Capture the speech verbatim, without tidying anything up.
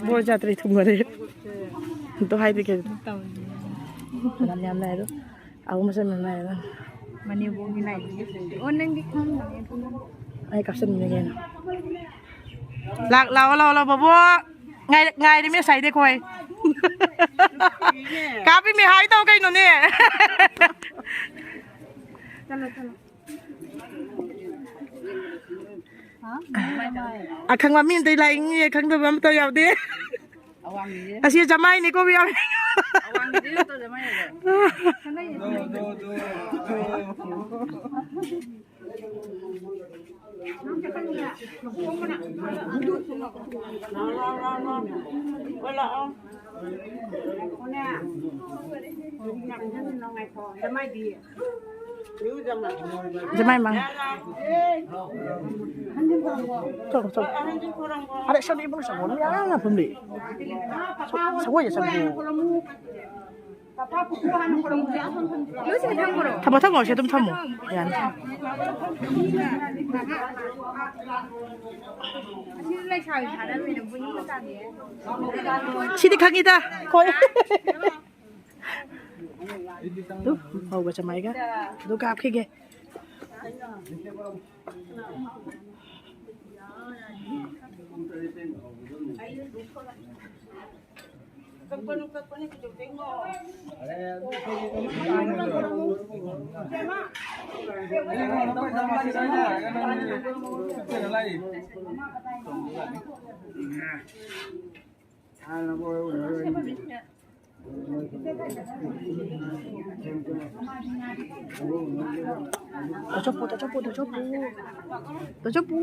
ꯕꯣꯔ ꯖꯥꯇ꯭ꯔꯤ ꯊꯨꯡꯉꯔꯦ꯫ ꯑꯝꯇ ꯍꯥꯏꯗ꯭ꯔꯤ ꯀꯩꯅꯣ꯫ ꯇꯧꯔꯤꯅꯦ꯫ ꯐꯅꯌꯥꯝ ꯌꯥꯝ ꯂꯥꯛꯑꯦ ꯑꯗꯣ꯫ ꯑꯍꯨꯝ ꯃꯆꯟ ꯌꯥꯝ ꯂꯥꯛꯑꯦ ꯑꯗꯣ꯫ ꯃꯅꯤꯄꯨꯔꯒꯤ ꯂꯥꯏꯕ꯭ꯔꯦꯔꯤ꯫ ꯑꯣ, ꯅꯪꯗꯤ ꯈꯪꯗꯕꯅꯦ ꯑꯗꯨꯅ꯫ ꯑꯩ ꯀꯥꯞꯁꯟꯕꯅꯦ ꯀꯩꯅꯣ꯫ ꯂꯥꯛ-, ꯂꯥꯛꯑꯣ, ꯂꯥꯛꯑꯣ, ꯂꯥꯛꯑꯣ, ꯕꯣꯕꯣ꯫ ꯉꯥꯏ-, ꯉꯥꯏꯔꯤꯃꯦ ꯉꯁꯥꯏꯗꯩ ꯑꯩꯈꯣꯏ꯫ ꯀꯥꯞꯄꯤꯃꯦ ꯍꯥꯏ ꯇꯧ ꯀꯩꯅꯣꯅꯦ꯫ ꯆꯠꯂꯣ, ꯆꯠꯂꯣ꯫ ꯑꯈꯪꯕ ꯃꯤ ꯑꯝꯇ ꯂꯥꯛꯅꯤꯡꯉꯦ, ꯈꯪꯗꯕ ꯑꯝꯇ ꯌꯥꯎꯗꯦ꯫ ꯑꯁꯤ ꯖꯃꯥꯏꯅꯤꯀꯣ, ꯌꯥꯎꯔꯦ꯫ ꯖꯃꯥꯏ ꯃꯥ꯫ ꯆꯠꯂꯣ, ꯆꯠꯂꯣ꯫ ꯑꯔꯦ, ꯁꯣꯝꯗ ꯏꯕꯨꯡ ꯁꯪꯒꯣꯝ ꯌꯥꯝꯅ ꯐꯝꯂꯤ꯫ ꯁꯒꯣꯜꯁꯦ ꯆꯪꯉꯣ꯫ ꯊꯝꯃꯣ, ꯊꯝꯃꯣ, ꯁꯤ ꯑꯗꯨꯝ ꯊꯝꯃꯣ꯫ ꯌꯥꯅꯤ꯫ ꯁꯤꯗꯤ ꯈꯪꯉꯤꯗ꯫ ꯍꯣꯏ꯫ ꯑꯗꯨ ꯐꯧꯒ ꯆꯃꯥꯏꯒ ꯑꯗꯨ ꯀꯥꯞꯈꯤꯒꯦ꯫ ꯇꯥꯆꯧꯄꯨ, ꯇꯥꯆꯧꯄꯨ, ꯇꯥꯆꯧꯄꯨ꯫ ꯇꯥꯆꯧꯄꯨ꯫